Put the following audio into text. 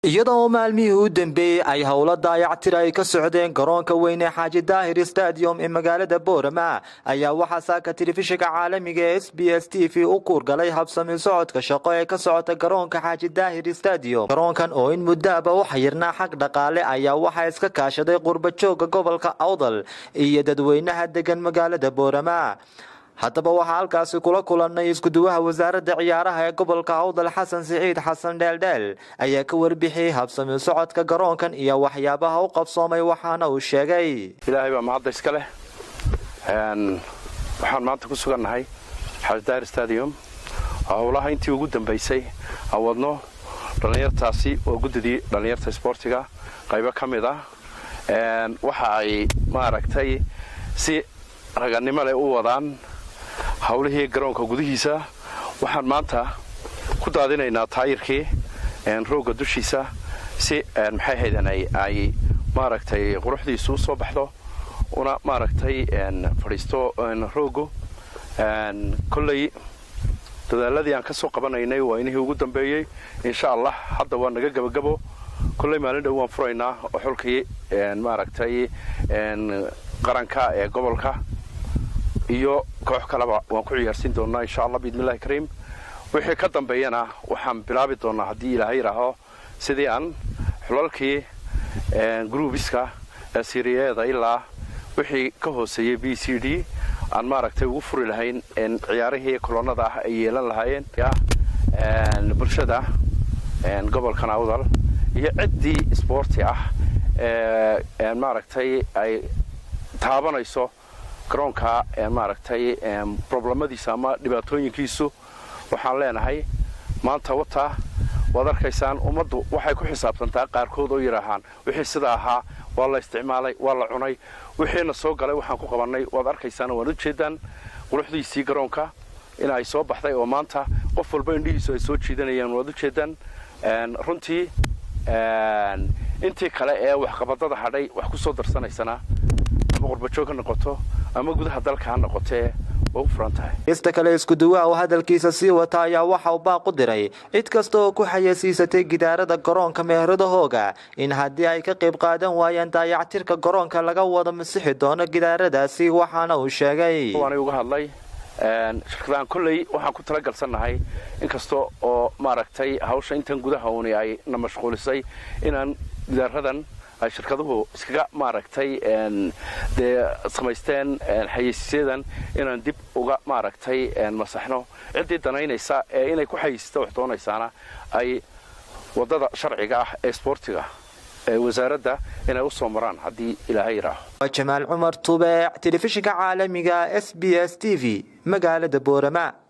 Iyadoo maalmihii u dambeeyey ay howlo daayactir ay ka socdeen garoonka weyn ee Xaaji Daahir Stadium ee magaalada Boorama, ayaa waxaa saaka telefishinka caalamiga ee SBS TV u kuurgalay habsami socodka shaqo ee ka socota garoonka Xaaji Daahir Stadium. Garoonkan oo in muddoaba u xayirnaa xag dhaqaale ayaa waxaa iska kaashaday qurba jooga gobolka Awdal iyo dadweynaha degan magaalada Boorama. Haddaba waxaa halkaasi kula kulanay iskuduwaha wasaaradda ciyaaraha ee gobolka Awdal, Xasan Siciid Xasan Dheeldheel, ayaa ka warbixiyey habsami socodka garoonkan iyo waxyaabaha u qabsoomay, waxaana uu sheegay: Ilaahay baa mahadda iska leh. Waxaan maanta ku sugannahay Xaaji Daahir Stadium. Howlaha intii ugu dambaysay aan wadno, dhallinyartaasi oo guddidii dhallinyarta isboortiga qaybo ka mid ah, waxa ay maaragtay si raganimo leh u wadaan howlihii garoonka gudihiisa. Waxaan maanta ku daadinaynaa taayirkii roogga dushiisa si maxay haydan ay maaragtay quruxdiisu u soo baxdo una maaragtay fadhiisto rooggu. Kolley dadaaladii aan ka soo qabanaynay waa inihii ugu dambeeyey. Insha Allah hadda waa naga gebagabo. Kolley maalin dhow waan furaynaa oo xulkii maaragtay qaranka ee gobolka iyo koox kaleba waan ku ciyaarsiin doonaa, insha Allah, biidnillahi kariim. Wixii ka dambeeyana waxaan bilaabi doonaa, haddii Ilaahay yidhaaho, sidii aan xulalkii groups-ka ee Serie A-da ilaa wixii ka hooseeyey B, C, D aan maaragtay ugu furi lahayn ciyaarihii kolonnada ah ay yeelan lahaayeen. Bulshada gobolkan Awdal iyo ciddii isboorti ah ee maaragtay ay taabanayso garoonka maaragtay problemadiisa ama dhibaatooyinkiisu, waxaan leenahay maanta wataa waad arkaysaan. Ummaddu waxay ku xisaabtantaa qaarkood oo yidhaahaan wixii sida ahaa waa la isticmaalay, waa la cunay. Wixiina soo galay waxaan ku qabannay waad arkaysaan, waad ujeedaan quruxdiisii garoonka in ay soo baxday oo maanta qof walba indhihiisu ay soo jiidanayaan, waad ujeedaan. Runtii intii kale ee waxqabadada hadhay wax ku soo darsanaysana, ama qurbajoog ha noqoto ama gudaha dalka ha noqotee, waa u furan tahay. Ista kale, iskuduwaha oo hadalkiisa sii wata ayaa waxa uu baaq u diray cid kasta oo ku xayeysiisatay gidaarada garoonka meheradahooga in haddii ay ka qayb qaadan waayaan daayactirka garoonka laga wada masixi doono gidaaradaasi, waxaana uu sheegay: Waanay uga hadlay shirkadahan. Kolley waxaan ku talagalsannahay, inkasta oo maaragtay hawsha intan gudaha uuni ay na mashquulisay, inaan gidaaradan ay shirkaduhu iskaga maaragtay dee samaysteen xayeysiisyadan inaan dib uga maaragtay masaxno. Ciddii danaynaysa ee inay ku xayeysiista wax doonaysaana ay waddada sharciga ah ee isboortiga ee wasaaradda inay u soo maraan, haddii Ilaahay yidhaaho. Waa Jamaal Cumar Tubeec, telefishinka caalamiga SBS TV, magaalada Boorama.